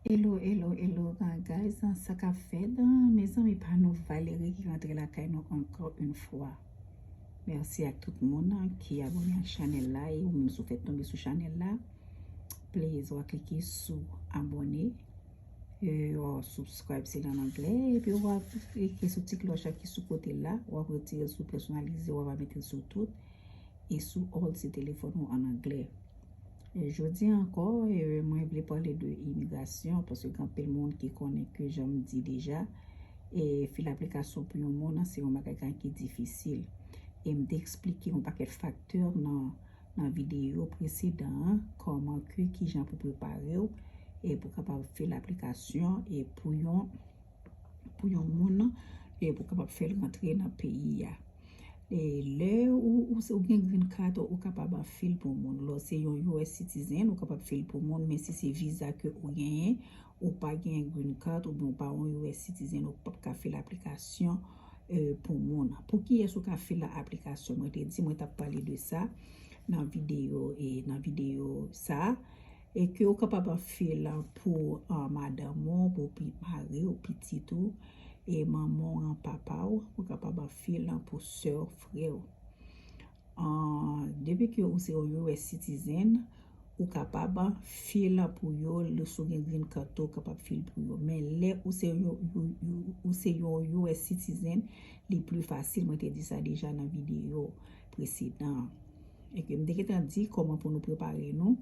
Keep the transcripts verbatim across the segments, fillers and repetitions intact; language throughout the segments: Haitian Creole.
Hello, hello, hello, uh, guys, uh, sa k ap fèt, uh, mezanmi pa nou Valerie ki rantre lakay nou ankò yon fwa. Mèsi ak tout moun, uh, ki abòne ak chanèl la, e ou menm si w fèk tonbe sou chanèl la, please, w a klike sou abòne, e w a subscribe, se nan anglè, epi w a klike sou ti klòch la ki sou kote la, w a retire l sou pèsonalize, w a mete l sou tout, e sou all se telefòn ou an anglè. E jodi ankò, e, mwen vle pale de imigrasyon, paske gen anpil moun ki konnen ke jan m di deja, e, file aplikasyon pou yon moun, se yon bagay ki difisil. E m te eksplike yon pakèt faktè nan, nan videyo presedan an, kòman ke, kijan pou prepare w, e pou kapab file aplikasyon, e pou yon, pou yon moun, e pou kapab fè l rantre nan peyi a. E lè ou, ou, ou gen green card, ou kapab file pou moun. Lè w se yon U S citizen, ou kapab file pou moun, men si se viza ke ou genyen, ou pa gen green card, oubyen ou pa yon U S citizen, ou p ap ka file aplikasyon, e, pou moun. Pou kiyès ou ka file aplikasyon? Mwen te di, mwen t ap pale de sa nan videyo, e nan videyo sa a. E ke ou kapab file pou, ah, madanm ou, pou pi-, mari ou, pitit ou, e manman w, papa w, ou kapab file pou sè w, frè w. Ah, depi ke ou se yon U S citizen, ou kapab file pou yo, lè si w gen green card tou, ou kapab file pou yo. Men lè ou se yon, ou, ou, ou se yon U S citizen, li pli fasil, mwen te di sa deja nan videyo presedan an. E ke m te gentan di kòman pou nou prepare nou.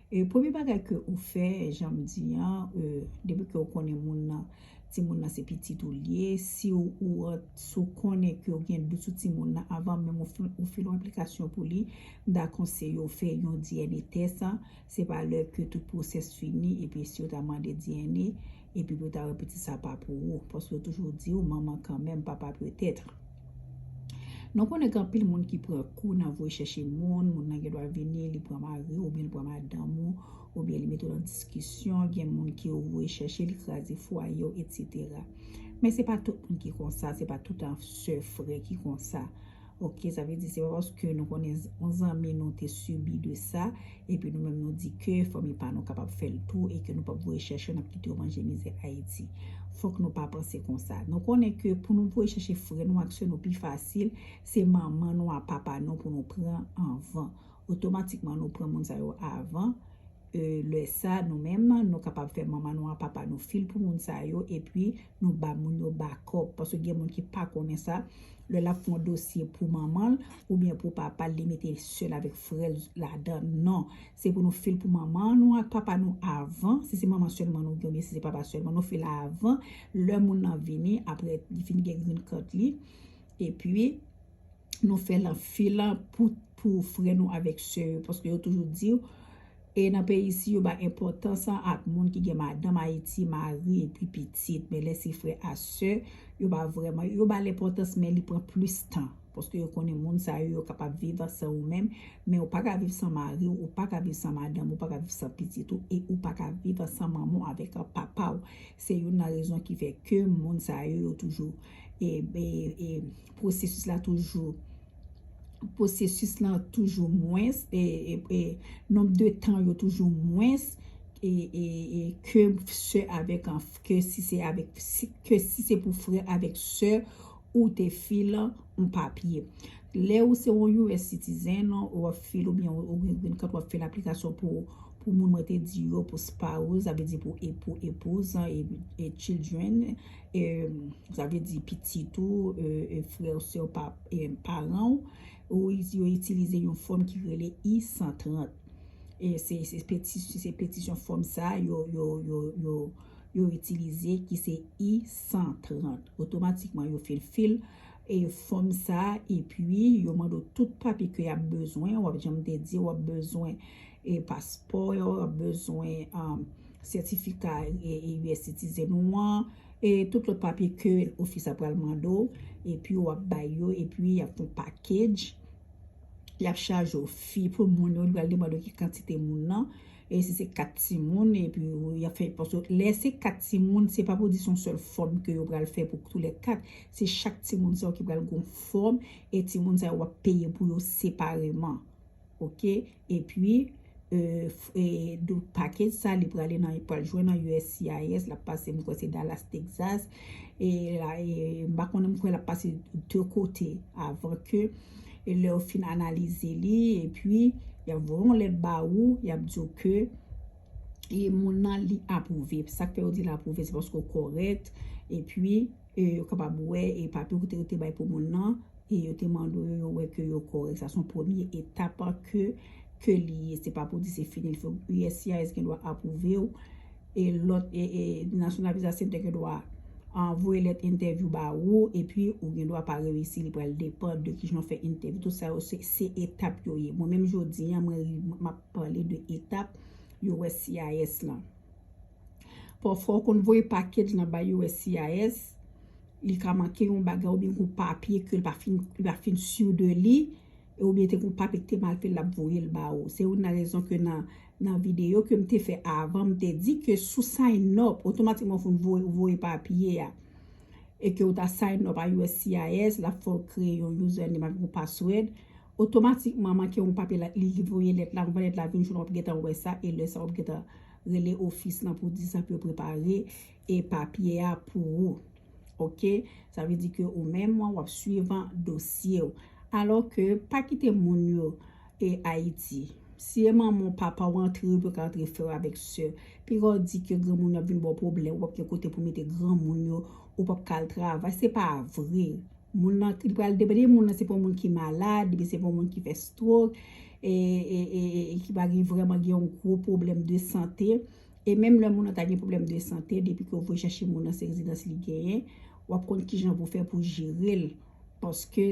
E premye bagay ke ou fè, jan m di an, e, depi ke ou konnen moun nan, timoun nan se pitit ou l ye, si ou, ou, si ou konnen ke ou gen dout sou timoun nan, avan menm ou fè, ou file yon aplikasyon pou li, m ta konseye w fè yon D N A test, se pa lè ke tout pwosès fini, epi si yo ta mande D N A, epi pou yo ta wè pitit sa pa pou ou, paske yo toujou di w manman kanmenm, papa petèt. Nou konnen gen anpil moun ki pran kou nan voye chèche moun, moun nan gen dwa vini, li pran mari w, oubyen li pran madanm ou, oubyen li mete w nan diskisyon, gen moun ki yo voye chèche, li kraze fwaye w, etsetera. Men se pa tout moun ki konsa, se pa tout an sè frè ki konsa. Oke, sa vle di se pa paske nou konnen z-, yon zanmi nou te sibi de sa, epi nou menm nou di ke fanmi pa nou kapab fè l tou, e ke nou p ap voye chèche, n ap kite yo manje mizè Ayiti. Fòk nou pa panse konsa. Nou konnen ke pou nou voye chèche frè nou ak sè nou pi fasil, se manman nou a papa nou pou nou pran anvan. Otomatikman, nou pran moun sa yo avan. E, lè sa, nou menm, nou kapab fè manman nou a papa nou file pou moun sa yo, epi nou ba moun yo bakòp. Paske gen moun ki pa konnen sa. Lè l ap fè yon dosye pou manman l, oubyen pou papa l, li mete sè l avèk frè l ladan. Non. Se pou nou file pou manman nou ak papa nou avan. Si se manman sèlman nou gen, oubyen si se papa sèlman, nou file avan. Lè moun nan vini, apre li fin gen green card li, epi nou fè l an fil pou, pou frè nou avèk sè yo, paske yo toujou di w, e nan peyi isi, yo ba enpòtans ak moun ki gen madanm Ayiti, mari, epi pitit. Men lè se frè a sè, yo ba vrèman, yo ba l enpòtans, men li pran plis tan. Paske yo konnen moun sa yo, yo kapab viv san ou menm, men ou pa ka viv san mari w, ou pa ka viv san madanm, ou pa ka viv san pitit ou, e ou pa ka viv san manman w avèk papa w. Se youn nan rezon ki fè ke moun sa yo, yo toujou, e, e, e, pwosesis la toujou, pwosesis la toujou mwens, e, e, e nonb de tan yo toujou mwens, e, e, e ke sè avèk an, ke si se avèk, si, ke si se pou frè avèk sè ou te file yon papye. Lè ou se yon U S citizen, w ap file oubyen ou, ou gen green card, w ap file aplikasyon pou, pou moun mwen te di yo, pou spouse, sa vle di pou epou, epouz, e, e children, e, sa vle di pitit ou, e, e frè ou, sè ou, pa, e paran w, ou, yo itilize yon fòm ki rele I san trant. E se, se peti-, se petisyon fòm sa, yo, yo, yo, yo, yo itilize, ki se I san trant. Otomatikman, yo fin file, e, fòm sa, epi yo mande w tout papye ke y ap bezwen. W ap, jan m te di, w ap bezwen, e, paspò, w ap bezwen, um, sètifika, e, e, U S citizen ou an, e tout lòt papye ke ofis la pral mande w, epi w ap bay yo, epi y ap fè yon package, y ap chaje w fi pou moun yo, li pral demande w ki kantite moun nan, e si se kat timoun, epi y ap fè, paske lè se kat timoun, se pa pou di se yon sèl fòm ke yo pral fè pou toulèkat, se chak timoun sa yo ki pral gen yon fòm, e timoun sa yo w ap peye pou yo separeman. Oke? Epi, e, f- e, do package sa, li prale nan, pral jwenn nan U S C I S, l ap pase, m kwè se Dallas, Texas. E la, e, m pa konnen, m kwè l ap pase de kote avan ke, e lè yo fin analize li, epi y ap voye yon lèt ba ou, y ap di w ke, e moun nan li apwouve. Sa k fè yo di l apwouve, se paske w kòrèk, epi, e, yo kapab wè, e papye kote yo te bay pou moun nan, e yo te mande w yo, yo wè ke yo kòrèk. Sa se yon premye etap ke, ke li ye. Se pa pou di se fini. Fò U S C I S gen dwa apwouve w. E lòt, e, e National Visa Center gen dwa, a, voye lèt entèvyou ba ou, epi ou gen dwa pa reyisi, li pral depann de kijan w fè entèvyou. Tout sa yo, se, se etap yo ye. Mwen menm jodi a, mwen, m ap pale de etap U S C I S lan. Pafwa, w konn voye package lan bay U S C I S, li ka manke yon bagay oubyen yon papye ke l pa fin, li pa fin si de li, e oubyen te gon papye ki te mal fèt, l ap voye l ba ou. Se youn nan rezon ke nan, nan videyo ke m te fè avan, m te di ke si w sign up, otomatikman w fin voye, voye papye a. E ke w ta sign up a U S C I S, l ap fè w kreye yon username avèk yon password. Otomatikman, manke yon papye la, li voye lèt la, anvan lèt la vin jwenn w, w ap gentan wè sa, e lè sa w ap gentan rele ofis lan pou di sa, pou yo prepare e papye a pou ou. Oke? Sa vle di ke ou menm w ap swiv dosye w. Alò ke pa kite moun yo e Ayiti. Si e manman w, papa w antre, yo pral antre frè w avèk sè. Piga w di ke granmoun yo ap vin ba w pwoblèm, ou p ap gen kote pou mete granmoun yo, ou p ap ka al travay. Se pa vre. Moun nan, li pral depann de moun nan, se pa yon moun ki malad, epi se pa yon moun ki fè stroke, e, e, e, e, e ki pa gen vrèman gen yon gwo pwoblèm de sante. E menm lè moun nan ta gen pwoblèm de sante, depi ke w voye chache moun nan, se rezidans li genyen, w ap konn kijan pou fè pou jere l. Paske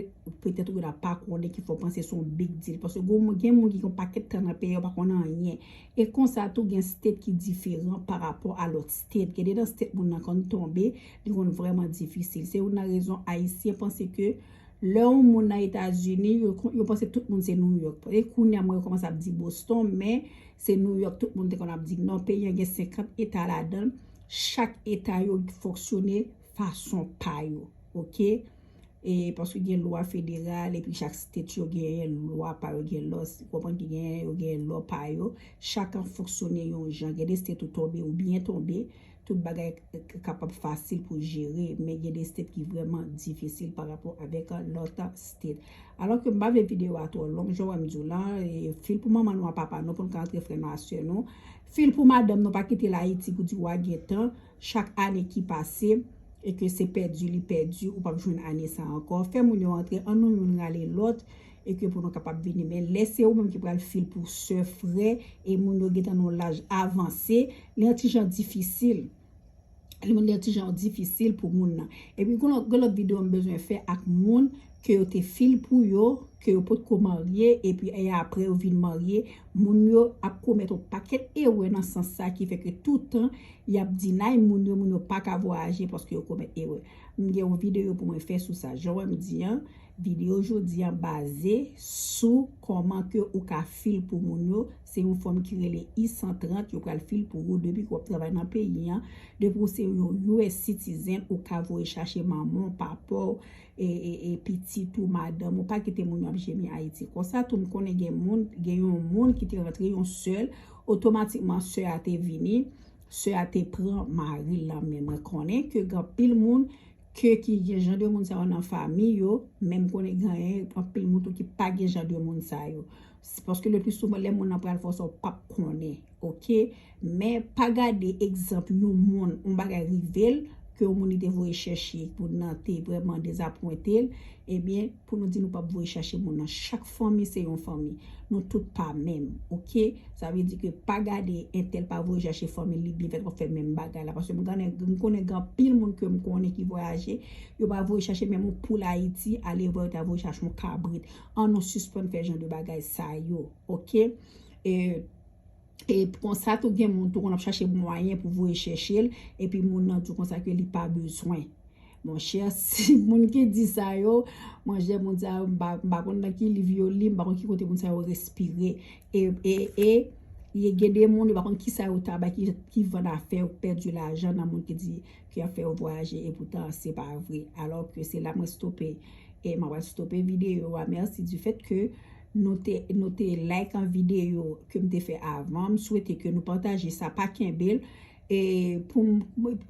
petèt ou gentan pa konnen ki fè w panse se yon big deal. Paske gen, gen moun ki gen yon pakèt tan nan peyi a, yo pa konn anyen. E konsa tou, gen state ki diferan pa rapò a lòt state. Gen de nan state moun nan konn tonbe, li konn vrèman difisil. Se youn nan rezon Ayisyen panse ke lè yon moun nan Etazini, yo, yo panse tout moun se New York. E kounye a, mwen, yo kòmanse ap di Boston, men se New York tout moun te konn ap di. Non, peyi an gen senkant eta ladan l. Chak eta yo fonksyone fason pa yo, oke? E paske gen lwa federal, epi chak state yo gen lwa pa yo, gen laws, ou konprann ki gen, yo gen law pa yo. Chak an fonksyone yon jan. Gen de state ou tonbe, ou byen tonbe, tout bagay k- k- kapab fasil pou jere, men gen de state ki vrèman difisil pa rapò avèk lòt state. Alò ke m pa vle videyo a twò long, jan w wè m di w la, e, fil pou manman nou a papa nou, pou n ka antre frè nou a sè nou. Fil pou madanm nou, pa kite l Ayiti pou di w a gen tan, chak ane ki pase, e ke se pèdi li pèdi, ou p ap jwenn ane sa ankò. Fè moun yo antre, an nou youn rale lòt, e ke pou nou kapab vini. Men lè se ou menm ki pral fil pou sè, frè, e moun yo gentan nan yon laj avanse, li yon ti jan difisil. Li moun li yon ti jan difisil pou moun nan. Epi gen lòt, gen lòt videyo m bezwen fè ak moun ke yo te fil pou yo, ke yo potko marye, epi e apre yo vin marye, moun yo ap komèt yon pakèt erè nan sans sa ki fè ke toutan y ap deny moun yo, moun yo pa ka vwayaje paske yo komèt erè. M gen yon videyo pou mwen fè sou sa. Jan w wè m di an, videyo jodi an baze sou kòman ke ou ka fil pou moun yo. Se yon fòm ki rele I san trant, yo pral fil pou ou depi ke w ap travay nan peyi an. Depi w se yon U S citizen, ou ka voye chache manman w, papa w, e, e, e pitit ou, madanm ou, pa kite moun yo ap jemi Ayiti. Konsa tou, m konnen gen moun, gen yon moun ki te rantre yon sèl, otomatikman sè a te vini, sè a te pran mari l nan men. Mwen konnen ke gen anpil moun ke ki gen jan de moun sa yo nan fanmi yo, men m konnen genyen anpil moun tou ki pa gen jan de moun sa yo. Se paske le pli souvan, lè moun nan pral fè w sa, w p ap konnen, oke? Men pa gade egzanp yon moun, yon bagay rive l, ke yon moun li te voye chèche, moun nan te vrèman dezapwente l, ebyen, pou nou di nou p ap voye chache moun nan. Chak fanmi se yon fanmi. Nou tout pa menm, oke? Sa vle di ke pa gade entèl pa voye chache fanmi l, li byen fèt w ap fè menm bagay la. Paske m konnen, m konnen gen anpil moun ke m konnen ki vwayaje, yo pa voye chache menm yon poul Ayiti, ale vwa yo ta voye chache yon kabrit. An nou sispann fè jan de bagay sa yo, oke? E, e konsa tou gen moun tou konn ap chache mwayen pou voye chèche l, epi moun nan di w konsa ke li pa bezwen. Monchè, si moun ki di sa yo, monchè, moun sa yo, m pa, m pa konn nan ki liv yo li, m pa konn ki kote moun sa yo respire. E, e, e, ye gen de moun, yo pa konn ki sa yo ta bay, ki, ki vann afè yo, pèdi lajan nan moun ki di, ki ap fè yo vwayaje, e poutan se pa vre. Alò ke se la mwen stope, e mwen pral stope videyo a. Mèsi du fait ke nou te, nou te like an videyo ke m te fè avan. M swete ke nou pataje sa, pa kenbe l. E pou m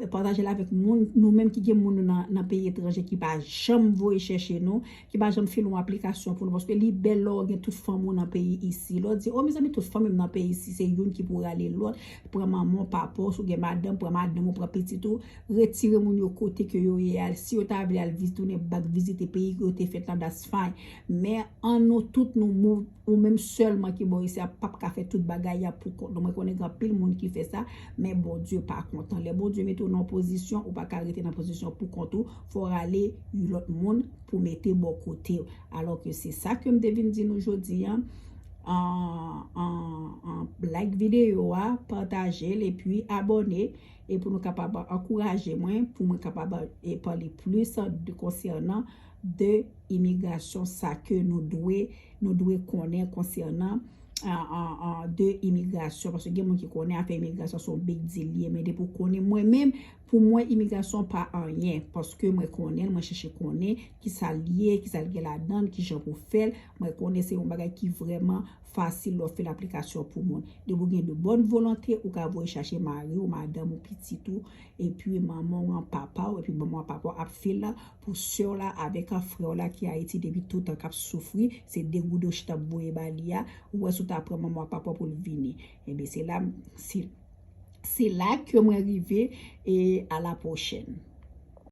pataje l avèk moun, nou menm ki gen moun nou nan, nan peyi etranje ki pa janm voye chèche nou, ki pa janm file yon aplikasyon pou nou, paske li bèl lè w gen tout fanmi w nan peyi isi. Lè w di, o mezanmi, tout fanmi m nan peyi isi, se youn ki pou rale lòt, pran manman w, papa w, si w gen madanm, pran madanm ou, pran pitit ou, retire moun yo kote ke yo ye a. Si yo ta vle al vizite, tounen bak vizite peyi ke yo te fèt lan, that's fine. Men an nou tout nou move, ou menm sèlman ki bò isi a p ap ka fè tout bagay a pou kont nou. Mwen konnen gen anpil moun ki fè sa, men Bondye pa kontan. Lè Bondye mete w nan yon pozisyon, ou pa ka rete nan pozisyon pou kont ou, fò w rale yon lòt moun pou mete bò kote w. Alò ke se sa ke m te vin di nou jodi a. An, an, an like videyo a, pataje l epi abòne, e pou nou kapab ankouraje mwen, pou mwen kapab e pale plis de konsènan de imigrasyon sa ke nou dwe, nou dwe konnen konsènan a, a, a, de imigrasyon, paske gen moun ki konnen afè imigrasyon se yon big deal li ye, men depi w konnen, mwen menm, pou mwen imigrasyon pa anyen, paske mwen konnen l, mwen chèche konnen kisa l ye, kisa l gen ladan l, kijan pou fè l, mwen konnen se yon bagay ki vrèman fasil lè w fè l aplikasyon pou moun. Depi w gen de bòn volonte, ou ka voye chache mari w, madanm ou, pitit ou, epi manman w an, papa w, epi manman w an, papa w ap fè l pou sè w la avèk frè w la ki Ayiti depi toutan k ap soufri, se degoute w chita ap voye ba li a, ou wè si w ta pran manman w ak papa w pou l vini. Ebyen se la, se, se la ke mwen rive, e a la pwochèn.